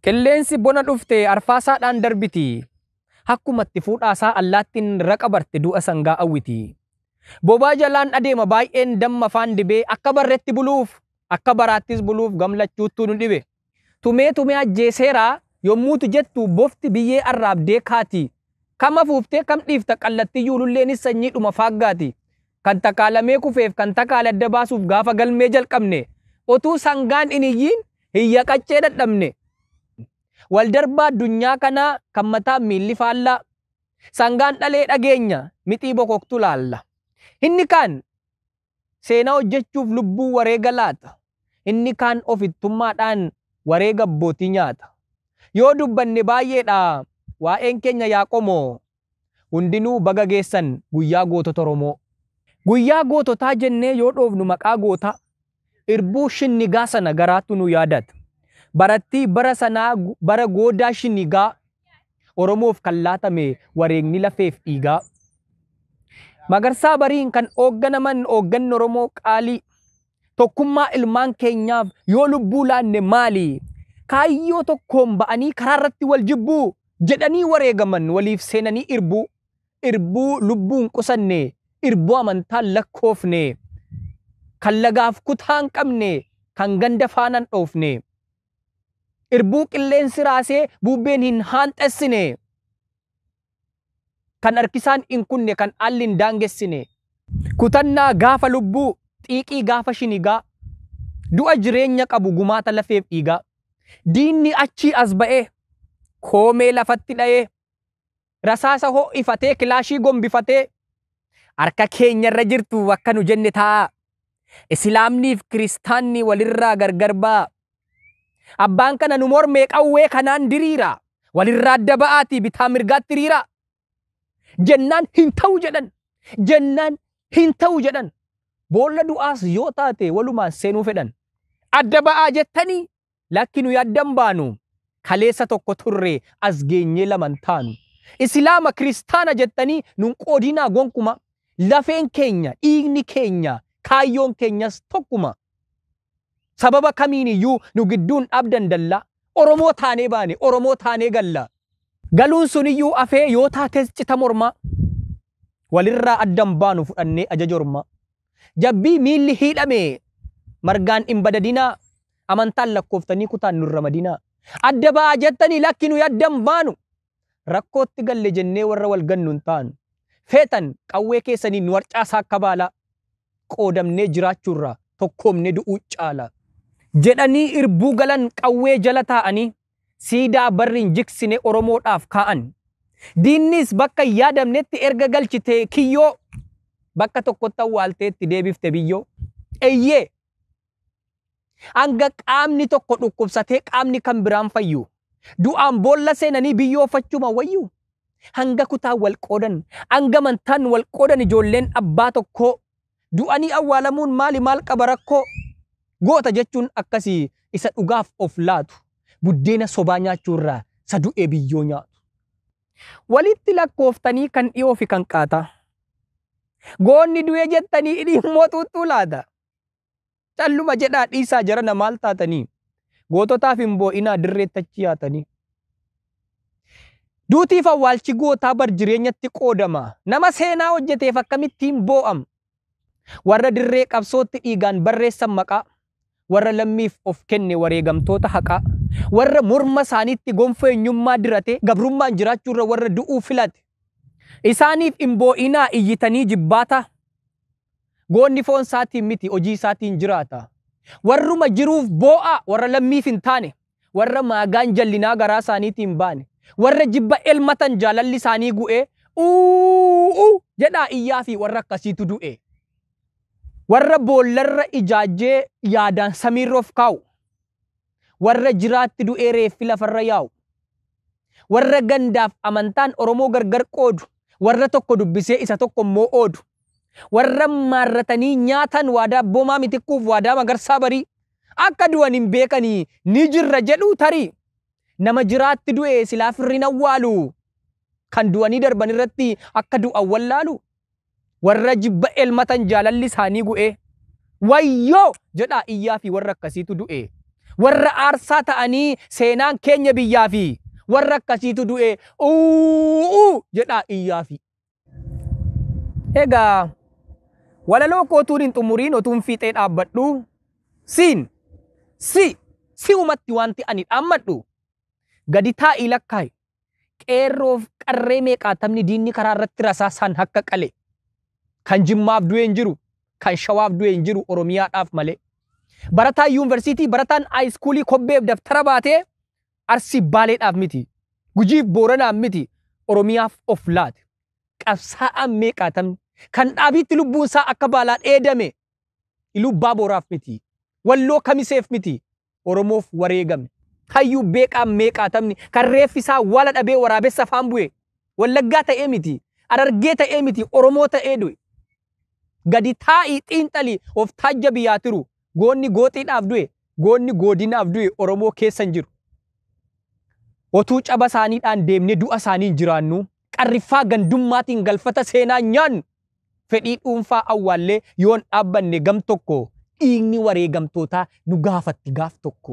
Qilleensi bona dhufte arfaasaadhaan darbiti. Akkumatti fuudhaasaa allaattiin raqa barte du'a sangaa awwiti. Bobaa jalaan adeema baay'een damma afaan dibee akka barretti buluuf akka baraattis buluuf gamlachuuttuu nu dhibe. Tumee tumee ajjeeseera yommuutu jettu bofti biyyee arraabdee kaati. Kam afuuftee kam dhiifta qallattiyyuu lulleenis sanyiidhuma faaggaati. Kan takaalamee kufeef kan takaale adda baasuuf gaafa galmee jalqabne. Otuu sangaan hin iyyiin hiyya qaccee dadhabne. Wal darbaa addunyaa kanaa kan mataa miilli faallaa. Sangaan dhalee dhageenya mixii bokoktu laalla. Inni kaan seenaa hojjechuuf lubbuu wareega laata. Inni kaan ofittummaadhaan wareega abbootii nyaata. Yoo dubbanne baay'eedha waa'een keenya yaa qomoo. Hundinuu baga geessan guyyaa gootota Oromoo. Guyyaa goototaa jennee yoo dhoofnu maqaa gootaa. Irbuu shinnigaa sana garaatu nu yaadata. Barattii bara sanaa bara goodaa shinnigaa Oromoof kan laatame wareegni lafeef dhiigaa. Magarsaa Bariin kan hoogganaman hoogganni Oromoo qaalii. Tokkummaa ilmaan keenyaaf yoo lubbuu laanne maali? Kaayyoo tokkoon ba'anii karaa irratti wal jibbuu jedhanii wareegaman waliif seenanii irbuu. Irbuu lubbuun qusanne, irbuu amantaan lakkoofne, kan lagaaf kutaa hin qabne, kan ganda faanaan dhoofne. Irbuu qilleensi raasee bubbeen hin haanxessine. Kan harkisaan hin kunne, kan alli hin daangessine. Kutannaa gaafa lubbuu, xiiqii gaafa shinigaa. Du'a jireenya qabu gumaata lafeef dhiigaa. Diinni achii as ba'ee, koomee lafatti dha'ee, rasaasa ho'ifatee, kilaashii gombifatee, harka keenyarra jirtu akka nu jenne taa'a. Islaamniif kiristaanni walirraa gargar ba'a. Abbaan kana nu mormee qawwee kanaan diriira. Walirraa adda ba'aatii bitaa mirgaatti hiriira. Jennaan hin ta'u jedhan. Jennaan hin ta'u jedhan. Boolla du'aas yoo taate walumaan seenuu fedhan. Adda ba'aa jettanii lakki nuyi addan baanu. Kaleessa tokko turre as geenyee laman taanu. Islaama kiristaana jettanii nun qoodinaa gonkuma. Lafeen keenya, dhiigni keenya, kaayyoon keenyas tokkuma. Sababa kamiin iyyuu nu gidduun dhabdan dallaa. Oromoo taanee baane, Oromoo taanee galla. Galuun sun iyyuu afee yoo taates cita mormaa. Walirraa addan baanu fudhannee ajaja ormaa. Jabbii miilli hidhame margaan hin badadinaa. Amantaan lakkooftanii kutaan nurra madinaa. Adda ba'aa jettanii lakki nuyi addan baanu. Rakkootti galle jennee warra wal gannu hin taanu. Feetan qawwee keessanii nu harcaasaa akka baalaa. Qoodamnee jiraachuurraa tokkoomnee du'uu caala. Jedhanii irbuu galan qawwee jala taa'anii siidaa barri hin jigsine Oromoodhaaf kaa'an. Diinnis bakka hin yaadamnetti erga galchite kiyyoo bakka tokkotti awwaalteetti deebifte biyyoo. Eeyyee hanga qaamni tokko dhukkubsatee qaamni kan biraan fayyu. Du'aan boolla seenanii biyyoo uffachuma wayyu. Hanga kutaan wal qoodan, hanga amantaan wal qoodan ijoolleen abbaa tokkoo. Du'anii awwaalamuun maali maal qaba rakkoo? Goota jechuun akkasii isa dhugaaf of laatu. Buddeena sobaa nyaachuurraa isa du'ee biyyoo nyaatu. Walitti lakkooftanii kan dhiyoo fi kan qaataa. Goonni du'ee jettanii hidhii immoo xuuxxuu laata. Calluma jedhaa dhiisaa jarana maal taatanii? Goototaaf hin boo'inaa dirreetti achi yaatanii. Duutiif awwaalchi gootaa bar jireenyatti qoodama. Nama seenaa hojjeteef akkamittiin boo'am? Warra dirree qabsootti dhiigaan barreessan maqaa. Warra lammiif of kenne wareegamtoota haqaa. Warra morma isaaniitti gonfoo eenyummaa dirate gabrummaan jiraachuurra warra du'uu filate. Isaaniif hin boo'inaa iyyitanii jibbaata. Goonni foon isaatiin miti hojii isaatiin jiraata. Warruma jiruuf boo'aa warra lammiif hin taane. Warra maagaan jallinaa garaa isaaniitiin baane. Warra jibba elmatan jaalalli isaanii gu'ee uuu jedhaa iyyaa fi warra akkasiitu du'e. Warra boollarra ijaajjee yaadaan samiirra of kaa'u. Warra jiraatti du'ee reeffi lafarra yaa'u. Warra gandaaf amantaan Oromoo gargar qoodu. Warra tokko dubbisee isa tokko immoo oodu. Warra maarratanii nyaatan waadaa Abboomaa Mitikkuuf waadaa Magarsaa Barii. Akka du'an hin beekanii ni jirra jedhuu tarii. Nama jiraatti du'e silaa firriin awwaalu. Kan du'anii darban irratti akka du'an wallaalu. Warra jibba elmatan jaalalli isaanii gu'ee. Wayyoo jedhaa iyyaa fi warra akkasiitu du'e. Warra aarsaa ta'anii seenaan keenya biyyaa fi warra akkasiitu du'e uuu jedhaa iyyaafi. Egaa walaloo kootuun hin xumuriin otuun fiixee dhaabbadhu siin si si'umatti wanti ani dhaammadhu gadi taa'ii lakkaa'i qeerroof qarree meeqaatamni diinni karaa irratti rasaasaan akka qale kan Jimmaaf du'e hin jiru kan Shawaaf du'e hin jiru Oromiyaadhaaf malee. Barataan yuunivarsiitii barataan haayiskuulii kobbeef daftara baatee Arsii Baaleedhaaf miti Gujiif Booranaaf miti Oromiyaaf of laate. Qabsaa'aan meeqaatamni kan dhaabiitti lubbuun isaa akka baalaa dheedame Ilubbaa Booraaf miti Walloo Kamiseef miti Oromoof wareegame. Hayyuu beeqaan meeqaatamni kan reeffi isaa wala dhabee waraabessa afaan bu'e Wallaggaa ta'ee miti Harargee ta'ee miti Oromoo ta'ee du'e. Gadi taa'ii xiinxalii of taajjabi yaa tiru goonni gooxiidhaaf du'e goonni goodinaaf du'e Oromoo keessa hin jiru. Otuu caba isaaniidhaan deemnee du'a isaaniin jiraannu qarriffaa gandummaatiin galfata seenaa nyaannu fedhii dhuunfaa awwaallee yoon dhaabbanne gam tokko dhiigni wareegamtootaa nu gaafatti gaaf tokko.